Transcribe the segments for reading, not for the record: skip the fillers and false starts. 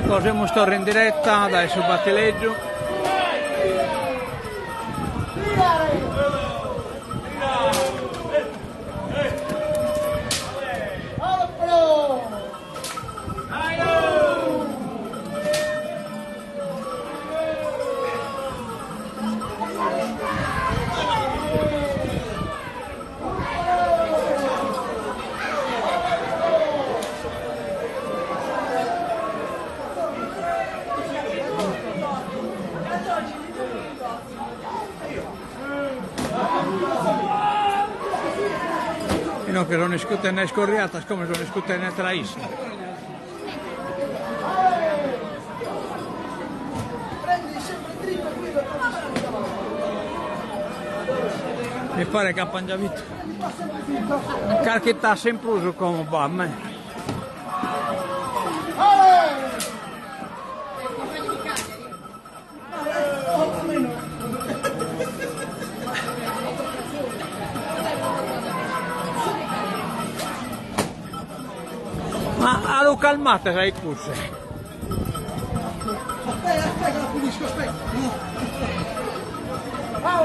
Ecco, semus torra in diretta dae su Battileggiu. Inoghe sono iscutende iscorriatas como sono iscutende tra issas. Mi paret chi apan già bidu carchi tassa in prus como b'at me. Ma a lu calmates a icussu. Aspetta, aspetta che la pulisco, aspetta. Ah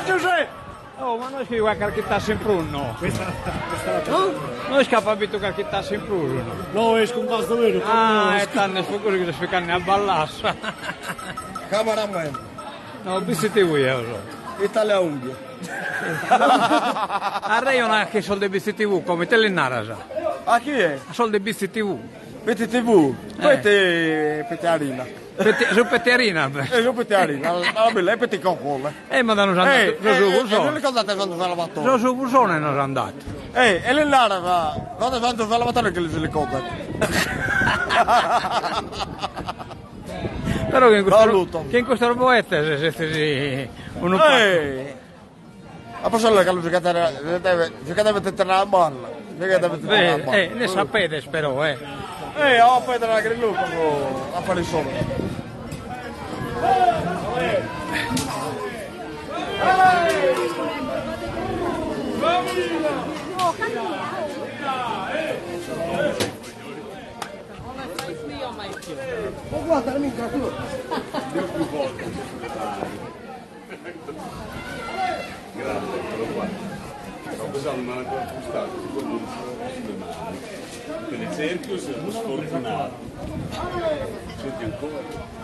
Giuseppe! Oh, ma no isco carchi tassa in prus no? Questa, questa la no? No isco apo bidu carchi tassa in prus no? No, est cun basta veru. Ah, e tando est pro cussu chi ses ficande a ballassa. Cameraman. No, BCTV eo so. Italia Unghia. Arrejona chin sos de BCTV, como ite lis naras? A chie? A sos de BCTV. BCTV? Peti, peti arina. Peti, su peti arina. Eh, su peti arina, la bella, e peti coccole. Eh, ma da nos an datu su su cusone. E non ricordate Santo Salvatore? Su su cusone nos an datu. Eh, e lis naras, quando Santo Salvatore che li ricordat. Però chin custos, chin custos boetes sezis unu pagu. Eh! A posso che lu si deve, si deve tenere a balla. Si deve tenere a balla. Eh, ne sapedes però, eh. Eh, a pedra la grilluca a fare solo. Oh, guarda, minchia, tu. Grande, eccolo qua. Stavo pensando, ma ancora frustato, siccome non sono sulle mani. Per il cerchio sei uno sfortunato. Senti ancora?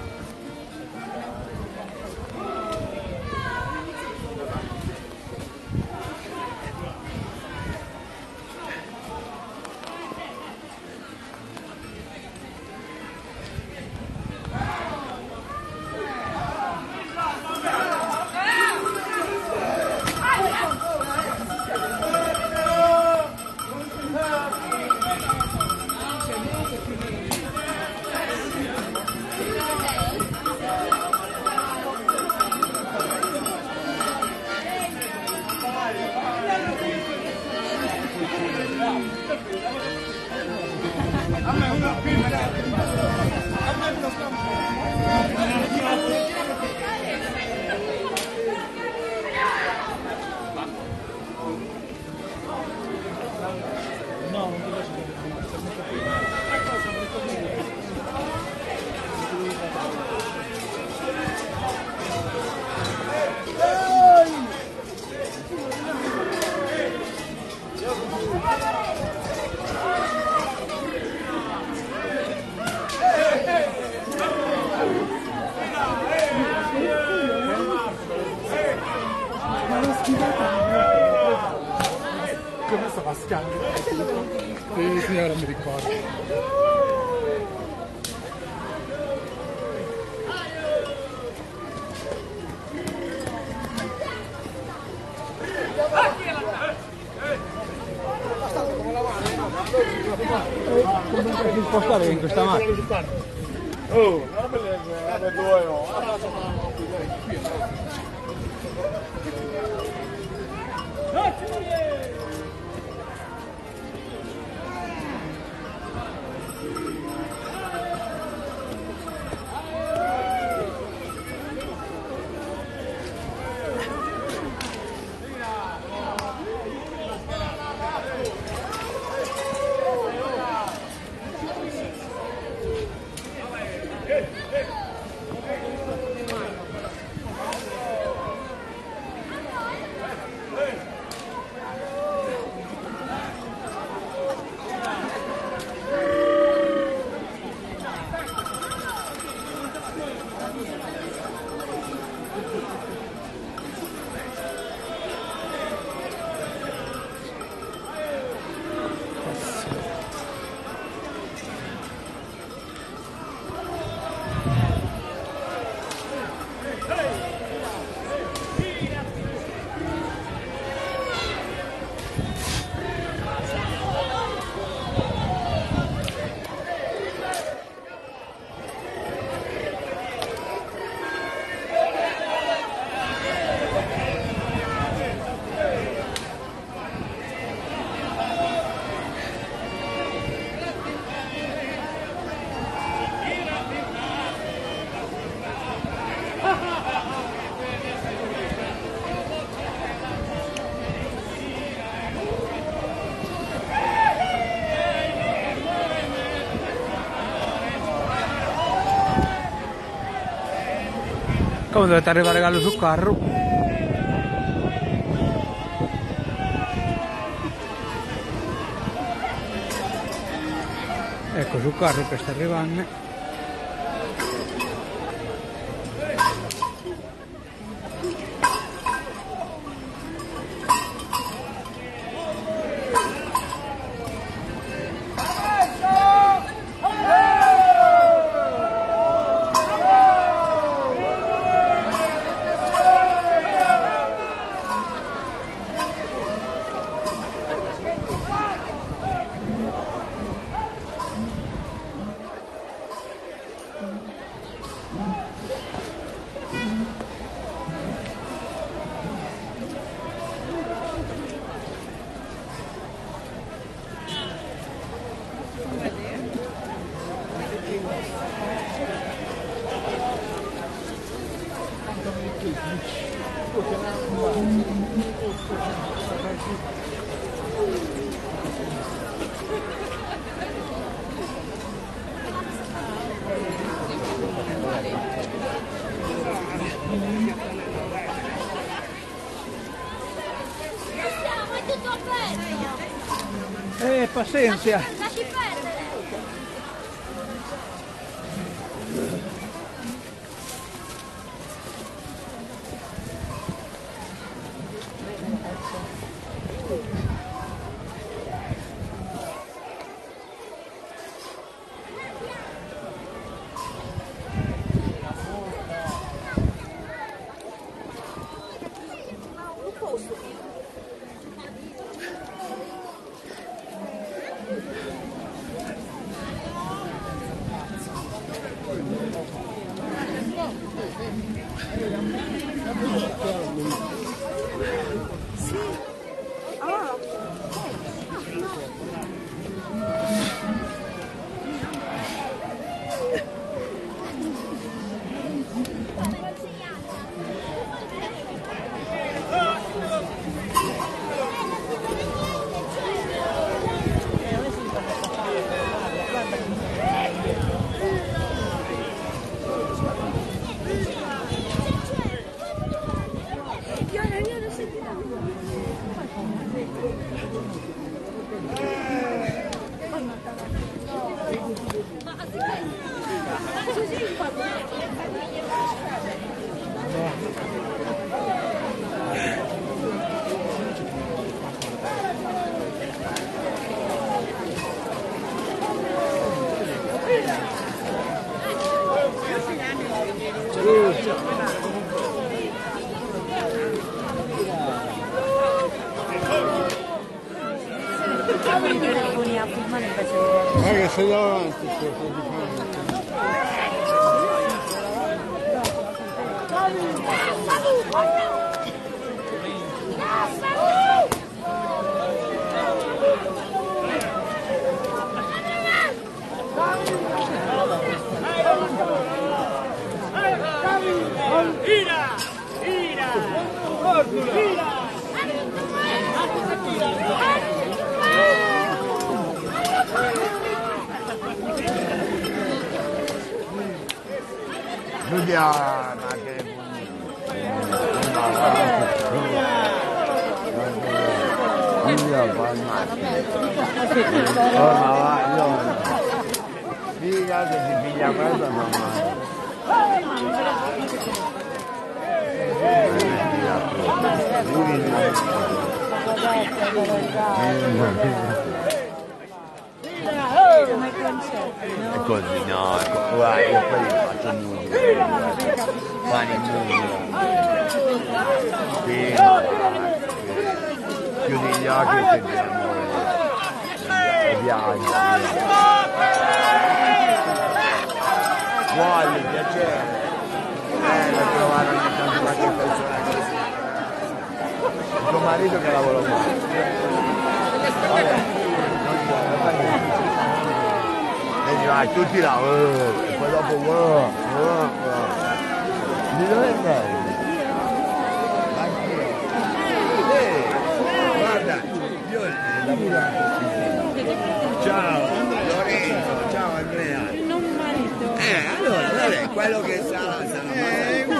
Come stava Sì, sì, ora mi ricordo. Come impostare in questa macchina? Oh, non. Como devet arrivare galu su carru. Ecco su carru ch'est arrivande. Eh, pazienza. Lasci perdere. Ma che sei davanti, stai Giuliana, che Giulia fa il macchina. Oh, ma va, io... Figa, se ti piglia questa non È così, no, è guarda, io poi li faccio nudo. Fare nudo. Sì, no, chiudi gli occhi e ti E viaggi. Voglio, piacere. Bello trovare ogni tanto qualche persona così. Il tuo marito che lavora male. Vabbè, non può, non fa niente. Vedi, vai, tutti là, e poi dopo, Di dove sei? Anch'io. Guarda, io lavoro anche qui. Ciao Lorenzo, ciao Andrea. Non marito. Allora, vabbè, quello che sa, sa.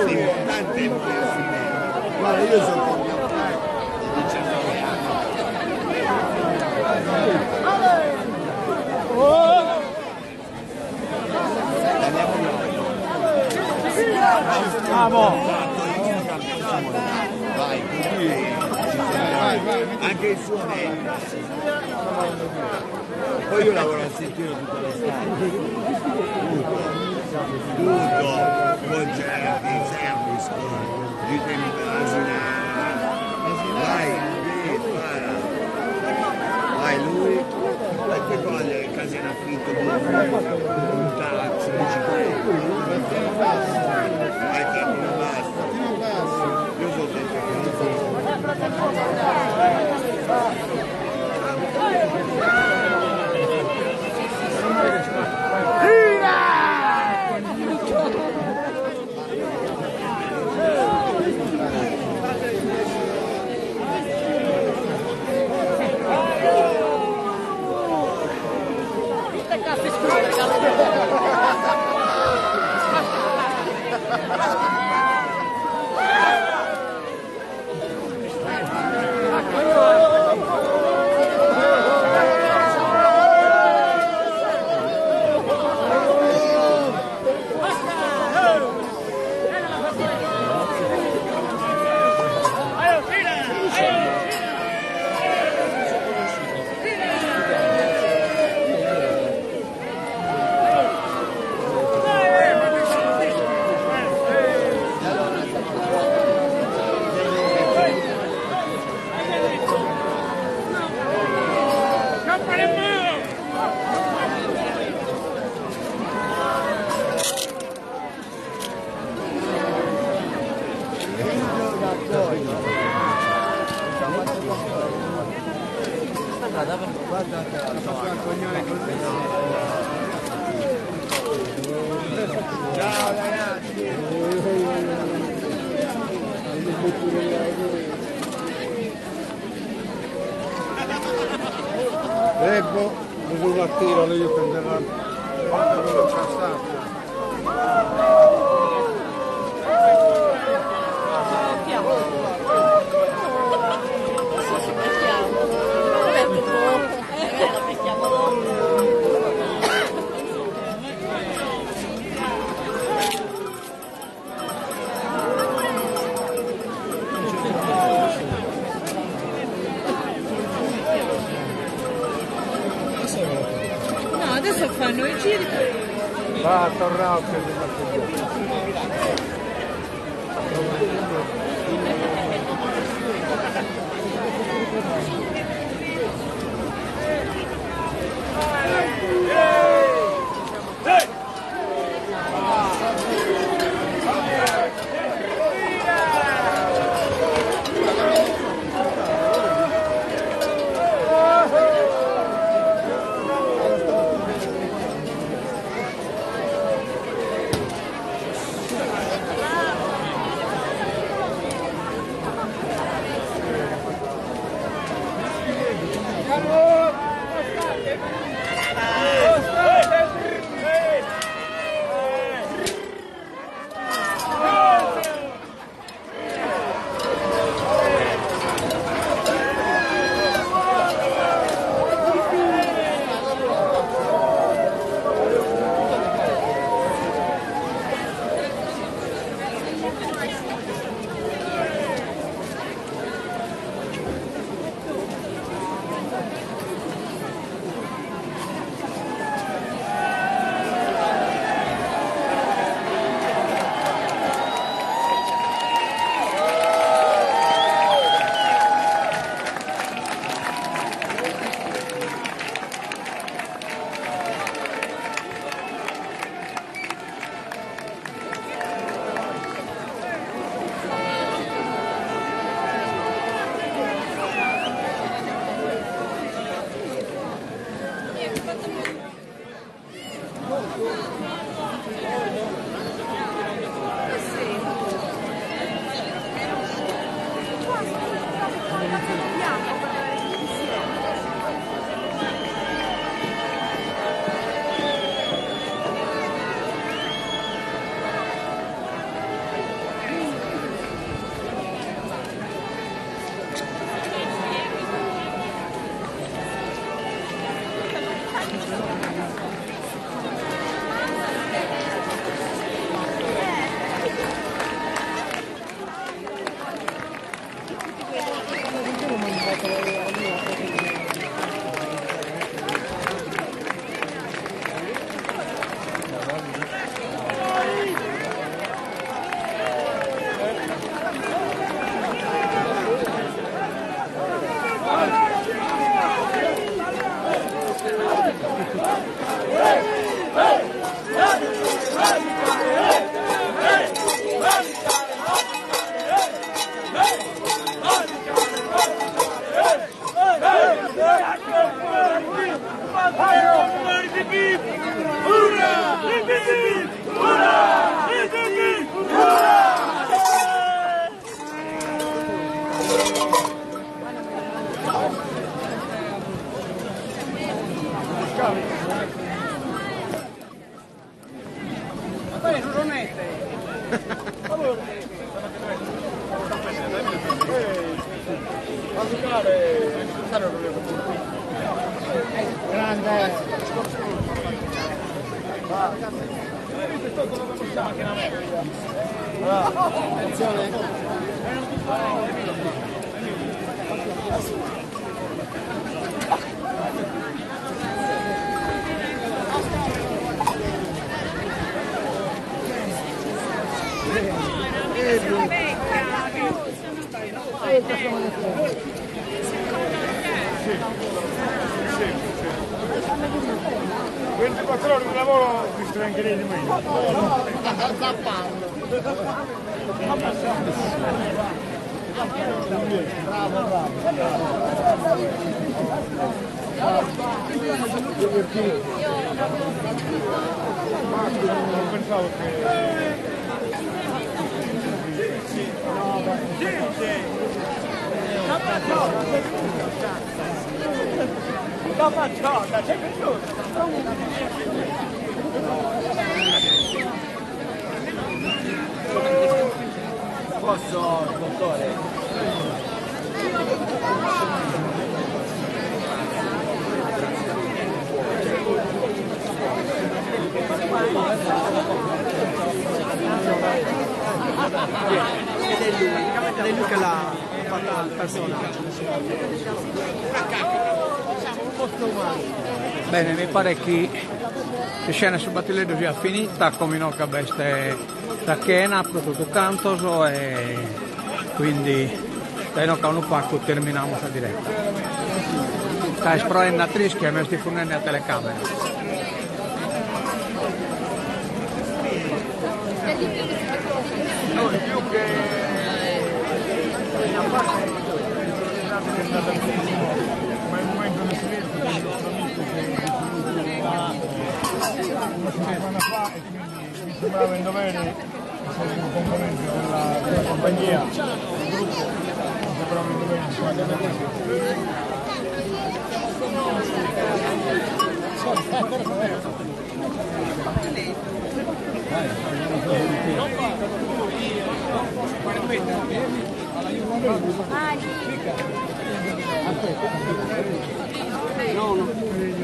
L'importante è volersi bene. Guarda, io sono con mio padre, 19 anni. Parliamo di Vai, così ci sentiamo. Anche il suo meglio. Poi io lavoro a sentire tutta l'estate. Tutto. Tutto. Concerti, service, gite in Asinara. Vai, sì, spara. Vai lui. E poi con le case in affitto, un taxi, bicicletta. Vai Tino, basta. Io sono sempre Ciao ragazzi! Debbo, sulla tiro, io prenderò quando c'è stato. Adesso ci mettiamo. La mettiamo dopo. No, adesso fanno i giri. Va, tornare per il Hip hip hurra! Hip hip hurra! Hip hip hurra! Bene, mi pare chi sa scena su Battileddu sia finita, como inoghe b'est sa chena pro totu cantos e quindi dae inoghe a unu pagu terminamus sa diretta. Ca est proende a trischi e m'est fundende a telecamera. No, più che a parte che è andata benissimo, ma è il momento del silenzio del nostro amico che è deceduto una settimana fa e quindi mi sembrava in dovere, essendo un componente della, della compagnia, del gruppo, mi sembrava in dovere insomma di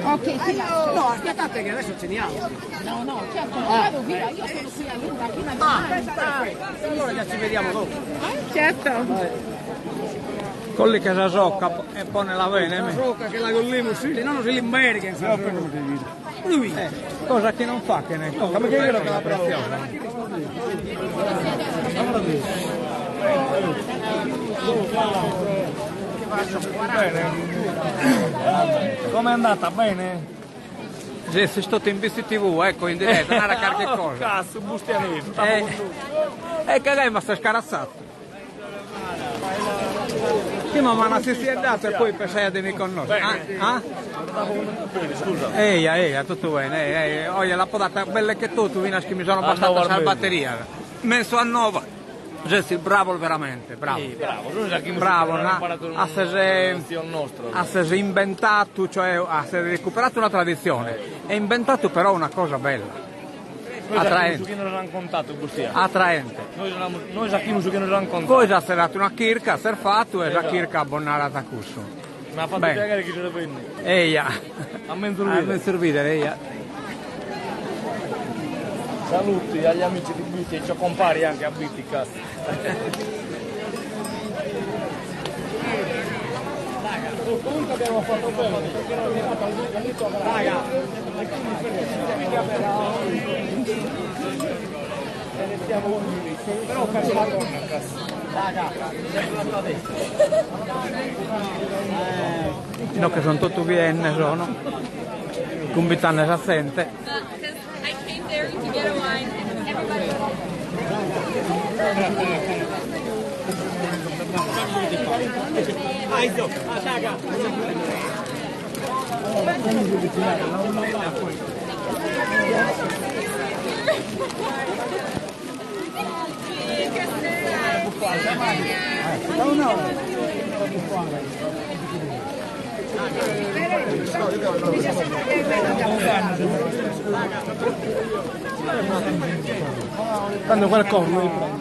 Ok, ti lascio. No, aspettate che adesso ceniamo. No, no, certo, non vado via, io sono qui all'una fino a domani. Perfetto. Allora già ci vediamo dopo. Certo. Colli che sa socca e pone la bene. La socca che la colliamo, sì, no, non si l'imberga. Lui. Cosa che non fa che ne No, perché io ero la preziosa. Com'è andata? Bene? Se sei stato in BCTV, ecco, in diretta, nara qualche cosa. Cazzo, bustianetto. E che lei mi sta scarazzato. Sì, ma ma si è dato e poi pensai di mi conoscere. Ah? ah? Bene, scusa. Eia, eia, tutto bene. Eia, eia. Oh, gliel'ha data bella che tu, tu vinas che mi sono bastata la batteria. Messo a nova. Jesse, bravo veramente, bravo. Sì, bravo, noi sa chi Bravo, ha na- imparato ha se, nostro. ha se inventato, cioè ha se recuperato una tradizione e inventato però una cosa bella, Noi sa attraente. chi nos han contato, Bustia. attraente. Noi noi sa chi nos han contato. Poi ha serrato una chirca, si è fatto e la chirca abbonare a cusso. Mi ha fatto Bene. piacere che ci venne. Eia, A mezzo a mezzo ridere, eia. Saluti agli amici di Bitti e ci compari anche a Bitti, cazzo. Comunque abbiamo fatto bene, perché era arrivato all'inizio Raga, e quindi e restiamo umili. Però ho perso la donna, cazzo. Raga, sempre la tua destra. No, che sono tutto vienne sono. Cumbitane assente. Because I came there to get a wine and everybody Aizo, attacca. Tanto quel corno li prende.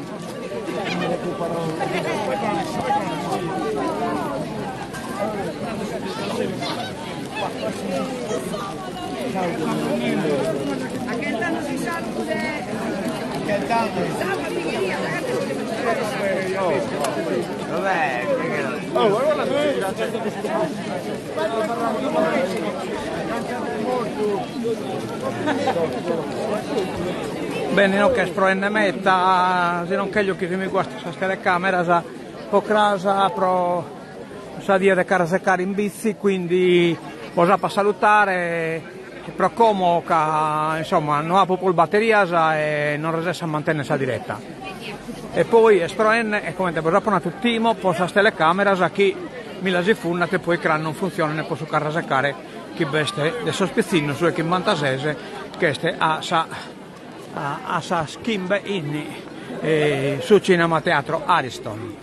Bene, no ch'est proende meta, si non cheglio chi si mi guastet sas telecameras, po cras pro sa die de carrasecare in bitzi, quindi bos apo a salutare pro como ca insomma no apo prus batterias e non resesso a mantenner sa diretta. E poi est proende e comente bos apo natu timo po sas telecameras chi mi las ifunnat e poi cras non funtzionen po su carrasecare chi b'est de sos pitzinnos su 'e chimbantases ch'est a sa a sas chimbe in su Cinema Teatro Ariston.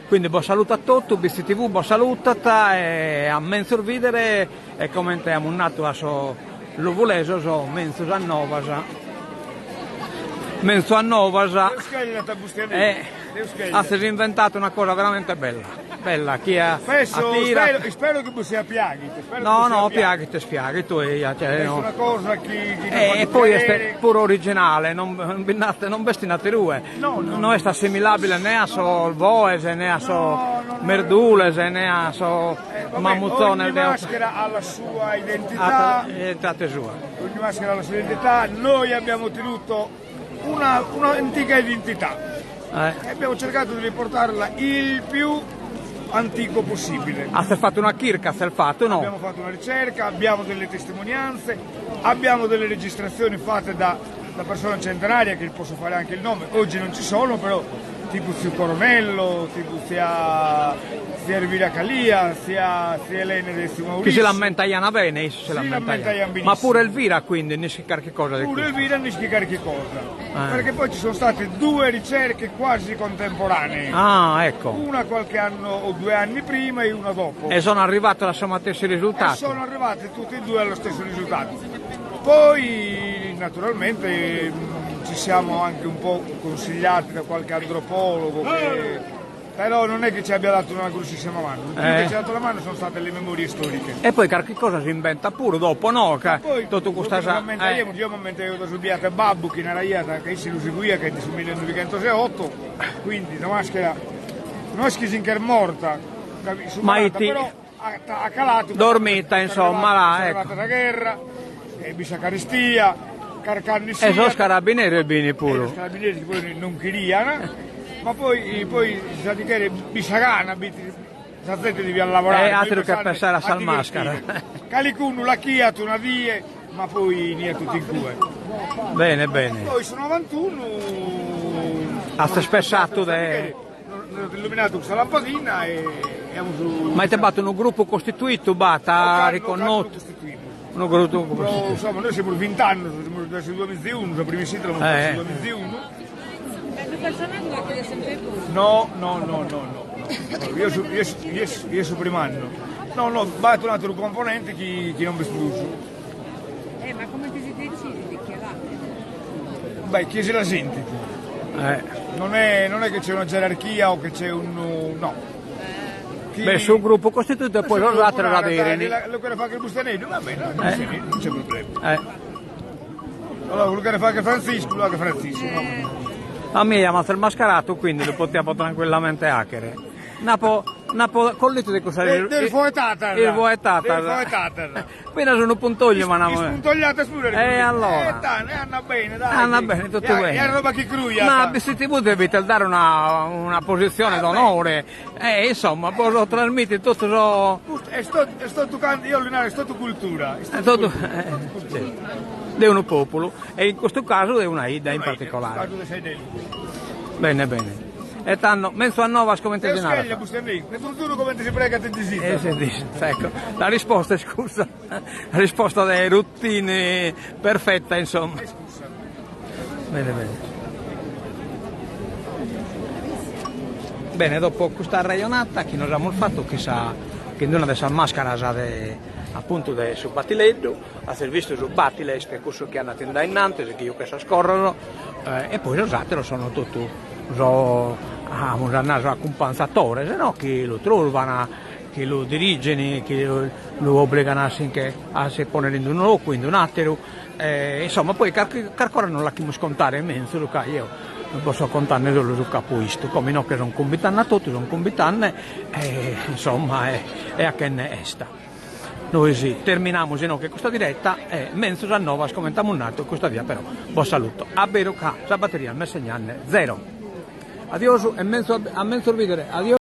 Quindi bos saluto a totu, Bitzi TV bos salutat e a menzus bidere e comente amus natu a sos luvulesos menzus a novas, menzus a novas e azis inventatu una cosa veramente bella, bella chi attira. Ispero chi bos siat piaghitu. No, no, piaghit est piaghitu eia, cioè no. Est una cosa chi chi E poi est puru originale, non bi nd'at, non b'est in aterue. No, no. No est assimilabile ne a sos boes, ne a sos merdules, ne a sos mamutzones de. Ogni maschera ha la sua identità. Identitate sua. Ogni maschera ha la sua identità, noi abbiamo tenuto una un'antica identità. Eh. E abbiamo cercato di riportarla il più antico possibile. Azis fattu una chirca, azis fattu, no? Abbiamo fatto una ricerca, abbiamo delle testimonianze, abbiamo delle registrazioni fatte da, da persone centenarie, che posso fare anche il nome, oggi non ci sono, però tipo zio Coronello, tipo zia, zia Elvira Calia, zia, zia Elena de zio Maurizio. Chi si l'ammentaian bene, issu si l'ammentaian Ma pure Elvira quindi nd'ischit carchi cosa de Pure Elvira nd'ischit carchi cosa. Ah. Perché poi ci sono state due ricerche quasi contemporanee. Ah, ecco. Una qualche anno o due anni prima e una dopo. E sono arrivate al matessi risultato. E sono arrivate tutte e due allo stesso risultato. Poi naturalmente ci siamo anche un po' consigliati da qualche antropologo che però non è che ci abbia dato una grossissima mano, il più eh. che ci ha dato la mano sono state le memorie storiche. E poi carchi cosa si inventa puru dopo, no? Ca poi, totu custas... Eh. Io m'ammentaio da su biata babbu chi naraiat ca isse lu seguiat ca est de su millenovighentoseotto, quindi sa maschera no est chi si nch'est morta, Ma ite... però at calatu Dormita, insomma, là, ecco. sa gherra, e bi sa caristia, carc'annu E sos carabineris b'ini puru. E sos carabineris chi poi non cherian, ma poi poi sa di chere bi sa gana, bi sa zente deviat lavorare. E ateru che pensare a sas mascaras. Calicunu l'achiat una die, ma poi 'eniat totu in cue. Bene, bene. Poi su novantunu. Azis pessatu de Nos at illuminadu cun sa lampadina e amus. Ma ite b'at unu grupu costituitu b'at riconnotu? Unu grupu costituidu. Insomma, noi semus vint'annos, semus dae su duamiza e unu, sa prima essida l'amus fata su duamiza e unu. No, no, no, no, no, io su, io, io, io su primu annu. No, no, b'at un'ateru componente chi, chi non b'est prus. Eh, ma comente si decidit chie l'at? Beh, chie si la sentit. Eh. Non è, non è che c'è una gerarchia o che c'è un... no. Chi... Beh, su gruppo costituito e poi sos ateros aderini. Lu cheret fagher Bustianeddu, va bene, eh. non c'è problema. Eh. Allora, lu cheret fagher Frantziscu, lu faghet Frantziscu. A mie ja m'azis mascaratu, quindi lu potiapo tranquillamente 'achere. N'apo n'apo collitu de cussas Irfoetatas. Irfoetatas. Irfoetatas. Finas unu puntogliu m'an Ispuntogliatas puru. E allora. E tando, e andat bene, dai. Andat bene, totu bene. E roba chi cruiat. Ma Bitzi TV devit dare una una posizione d'onore. E insomma, bos lo trasmitit totu so. Custu est totu est totu cantu, eo li naro, est totu cultura. Est totu de unu populu e in custu casu de una 'idda in particolare. In custu casu de sa 'idda 'e Lùvula. Bene bene. E tando, menzus novas comente si narat. De futuru comente si pregat e disizat. Ecco, la risposta est cussa, la risposta de routine perfetta insomma. Bene bene. Bene, dopo custa arrejonata chi nos amus fatu chin sa chin d'una de sas mascaras de appuntu de su batileddu, azis bistu su batile est cussu chi andat in dae innantis, chi juchet sos corros, e poi sos ateros sono totu sos amus a nai sos acumpanzatores no chi lu trurban, chi lu dirigin, chi lu obligan a si nche a si ponner in unu locu in un'ateru E insomma poi carchi carchi ora nos l'achimus contare menzus ca jeo bos so contande solu su ch'apo 'istu, como inoghe son cumbitande a totu, son cumbitande e insomma e achende 'esta. Nois terminamus inoghe custa diretta e menzus a novas comente amus nadu custa via però bos saluto abberu ca sa batteria m'est segnande zero. Adiosu e menzus a menzus bidere. Adiosu.